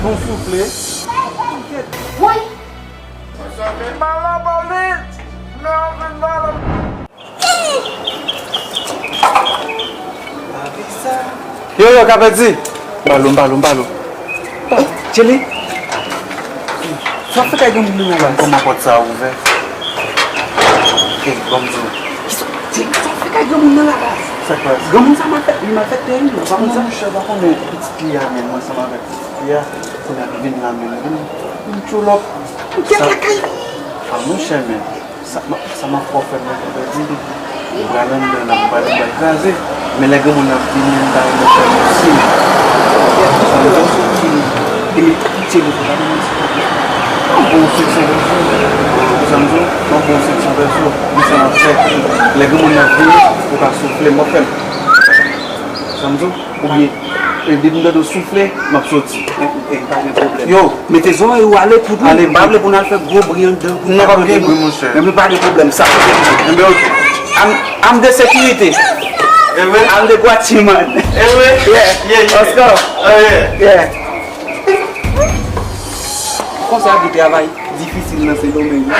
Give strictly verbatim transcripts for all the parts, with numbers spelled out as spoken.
Yon soufle. Woy! Ba lapolis! Mwen anvi ba lapolis! Yo, yo, Kapèdi! Balo, balo, balo. Tchele, sa w ap fè kay granmoun nan la? Kòman pòt sa a ouvè? Ey, ban m di w. Kisa, Tchele, sa w ap fè kay granmoun nan la? Sa k pase? Granmoun sa malfèt, li malfèktè wi, ou pa konn sa? Non, monchè, pa konnen pitit li a menm, mwen ansanm avèk pitit li a, kounye a li vin la menm, vin, vin tchoulòp. Ou kèt lakay li? A, monchè, men. Sa m ap, sa m ap fè w fè m nan konpèdi li. M pral anndan la, m pral, m pral kraze. Men lè granmoun nan ap vini, m ta renmen fè l yon siy. Sa m fè w soti, e li pitye li, fò pa vin yon ti kote. M ap ba w senk san peso. Ou sa m di w? M ap ba w senk san peso. Men sa m ap fè. Lè granmoun nan ap vini, ou ka soufle, m ap fè l. Sa m di w? Oubyen, e, depi m tande w soufle, m ap soti. E, e, pa gen pwoblèm. Yo, mete zòrèy ou ale pou nou. Ale, m pa vle pou n al fè gwo bri anndan. Non, pa gen bri, monchè. Men pa gen pwoblèm, sa pa gen pwoblèm. Enben, oke. Am, am de sekirite. E vre? Am de gwachiman. E vre? Yeah. Yeah, yeah. Let's go. Oh, yeah. Yeah. Konsa gen travay difisil nan Sendomeng wi.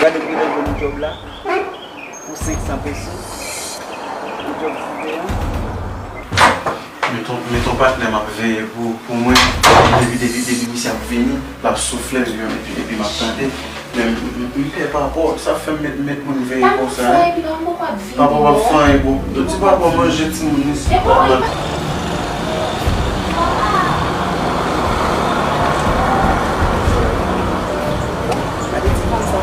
Gade m gentan jwenn djòb la. Pou senk san peso. Pou djòb siveyan. Met yon, met yon patnè m ap veye pou, pou mwen. Depi, depi, depi misye ap vini, l ap soufle, epi, epi, epi m ap tande. Men m, m, m pè pa rapò, sa fè m met, met moun veye konsa, hein. Papa w ap fè anyen pou, ti papa w manje timoun isit. Gade ti fanm sa.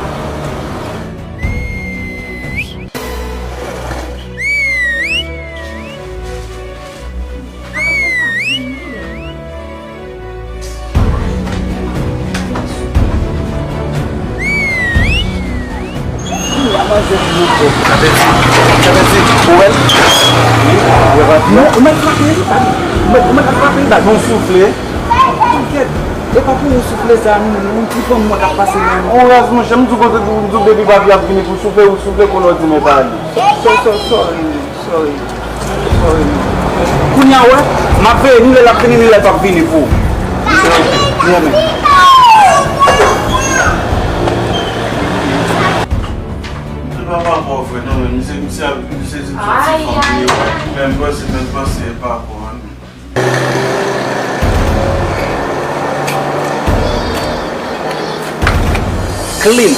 Apeti, apeti, ou wè l? Ou wè papi a? Non, ou mèt frape li, ou mèt, ou mèt frape li, baz. Bon soufle. Kèt, e pa pou ou soufle sa, non, non, ti fanm mwen k ap pase la, non. On raz, monchè, m di w kote, m di w depi papi ap vini pou soufle, ou soufle, kounye a w di men pa ale. So, so, sorry, sorry, sorry. Kounye a, wè, m ap veye, ni lè l ap vini, ni lè l p ap vini pou ou. Se oke. Ni anmen. Se pa pa bon vre, non, men misye, misye ap, misye se ti fanm li ye, men m panse, men m panse e pa bon, non. Clean.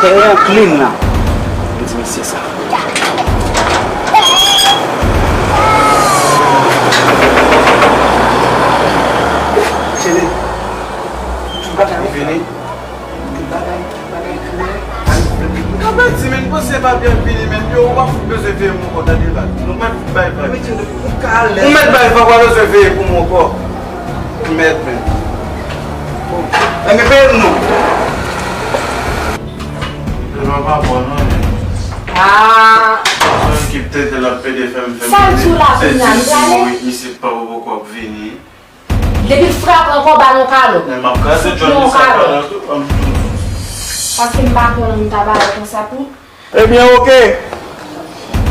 Teren an clean la. M di mesye sa. Chele. Ou vini? Tout bagay, tout bagay klè. Kapèdi, men, panse papi ap vini, men, yo, ou pa fout bezwen veye m ankò, tande la. Nou mèt fout bay vag. Ou mèt bay vag, ou pa bezwen veye pou mwen ankò. Ou mèt, men. Enben, peye m non. Devan pa bon, non, men. Ah. Son ekip tenten l ap pede fè m, fè m. Sa l di w la, kounye a, m prale. Isit pa ou poko ap vini. Depi l frape ankò, ba l yon kalo. Men m ap kraze djòl li sa, kalo tou, ban m tou. Paske m pa konnen m ta ba l konsa tou. Ebyen, oke.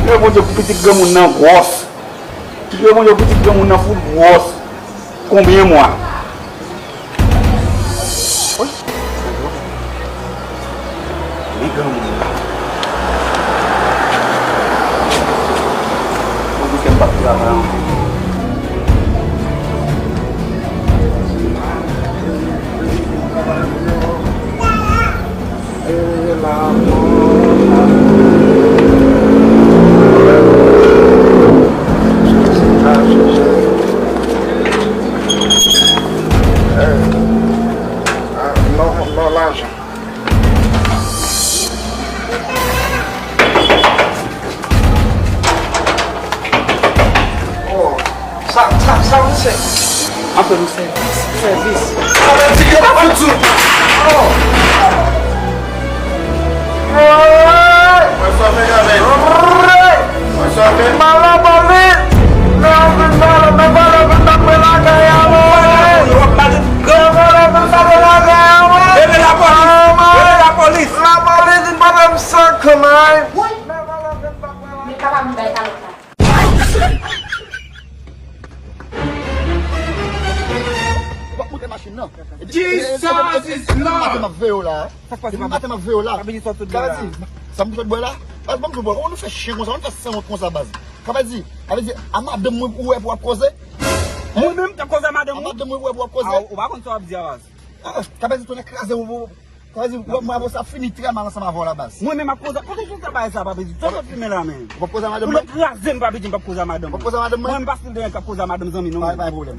Yo, Bondye, pou pitit granmoun nan gwòs. Yo, Bondye, pou pitit granmoun nan fout gwòs. Konbyen mwa? Wi. Men granmoun nan. Mwen di ke m p ap travay ankò. Non, non, lajan. Oh, sa, sa, sa, misye. Anfen, misye. Sèvis. Sa vle di ke pa foutu. Oh. Mwen sòfe, Gabèl. Mwen sòfe. Mwen lapolis. Mwen vin pale, mwen pale, vin tape lakay a mwen. Mwen vin tape lakay a mwen. Rele lapolis. Rele lapolis. Lapolis vin pote m san kanmay. Woy. Men papa m bay kalòt la. W ap moute machin. Non. Jesus is Lord. Maten m ap veye w la. Sa k pase, papa? Maten m ap veye w la. Papa, di sa w sot bwè la. Sa m sot bwè la? Baz, ban m di w bwè. Kòman nou fè chen konsa? Kòman nou fè sanwont konsa, baz? Sa vle di, sa vle di, a madanm mwen ou wè pou w ap koze? Mwen menm, t ap koze a madanm ou? A madanm mwen ou wè pou w ap koze? A, ou pa konn sa w ap di a, baz. Ah, sa vle di, tonnè kraze w, w, sa vle di, w, mwen avè w sa fini trè mal ansanm avè w la, baz. Mwen menm ap koze, kote w sot bagay sa, papa, di? Sa w sot fimen la, men. W ap koze a madanm mwen? Ou mèt kraze m, papa, di m p ap koze a madanm mwen. W ap koze a madanm mwen? Mwen, m pa stil de nèg k ap koze a madanm zanmi, non. Pa, pa gen pwoblèm.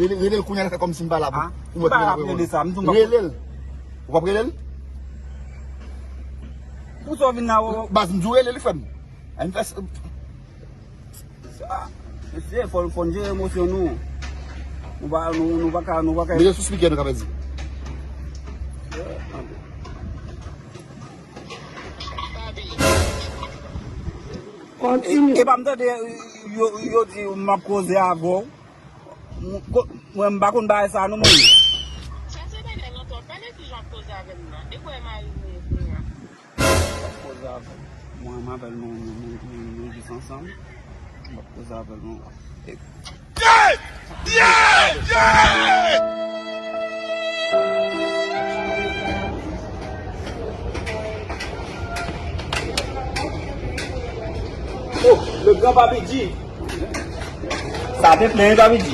Rele, rele l kounye a, fè kòmsi m pa la pou. Ah, ou mèt rele l. Rele l. Ou p ap rele l? Pou sa w vin la, w. Baz, m di w rele l, frè m. Ann fè s-, sa, mesye, fò, fò n jere emosyon nou. Nou pa, nou, nou pa ka, nou pa ka. Mete sou speaker nou ka pèdi. Kontinye. E, e pa m tande yo, yo di m ap koze avè w. M, ko-, mwen, m pa konn bagay sa non, mwen. Sa se bagay lontan. Pale kijan w ap koze avè m nan. E kwè mari m ye kounye a. M ap koze avè l. Mwen, m avè l, nou, nou, nou, nou, nou jis ansanm. M ap koze avè l, nou. E Yeah! Yeah! Yeah! Oh, le grand Papi G. Sa te plen, wi, Papi G.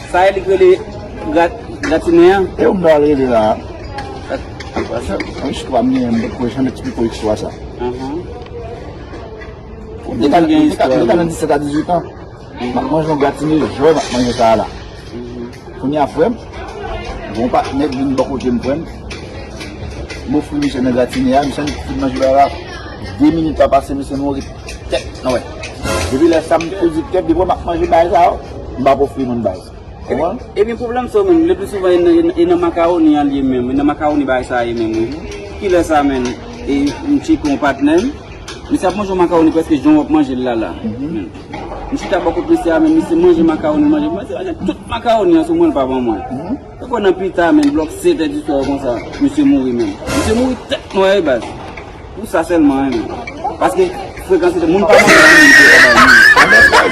Sa e li k rele gra-, gratinè a? E ou m ta rele la. Paske, mwen, istwa m li, m poko janm eksplike w istwa sa. Aham. Ou te ka, ou te ka, ou te ka nan disèt a dizuit an. M ap manje yon gratine jòj, m ap manje sa a la. Kounye a, frè m, gen yon patnè k vin bò kote m, frè m. M ofri misye nan gratine a, misye fin manje bagay la. De minit pa pase, misye mouri tèt nan wè. Depi lè sa, m tou di tèt, depi m ap manje bagay sa yo, m p ap ofri moun bagay sa. Konprann? Ebyen, pwoblèm sa menm, le pli souvan, e nan, e nan makawoni an li ye menm, e nan makawoni bagay sa ye menm, wi. Kilè sa menm, e m tcheke yon patnè m, misye ap manje yon makawoni prèske jan w ap manje l la la. M chita bò kot misye a, men misye manje makawoni, manje, misye manje tout makawoni an sou mwen, l pa ban mwen. Tankou nan pita, men blòk sèt è di swa konsa, misye mouri, men misye mouri tèt nwè, wi, baz. Pou sa sèlman, wi, men. Paske frekans moun pa manje anyen, misye pa bay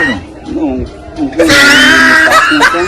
moun. Non, ou konnen moun pa kontan.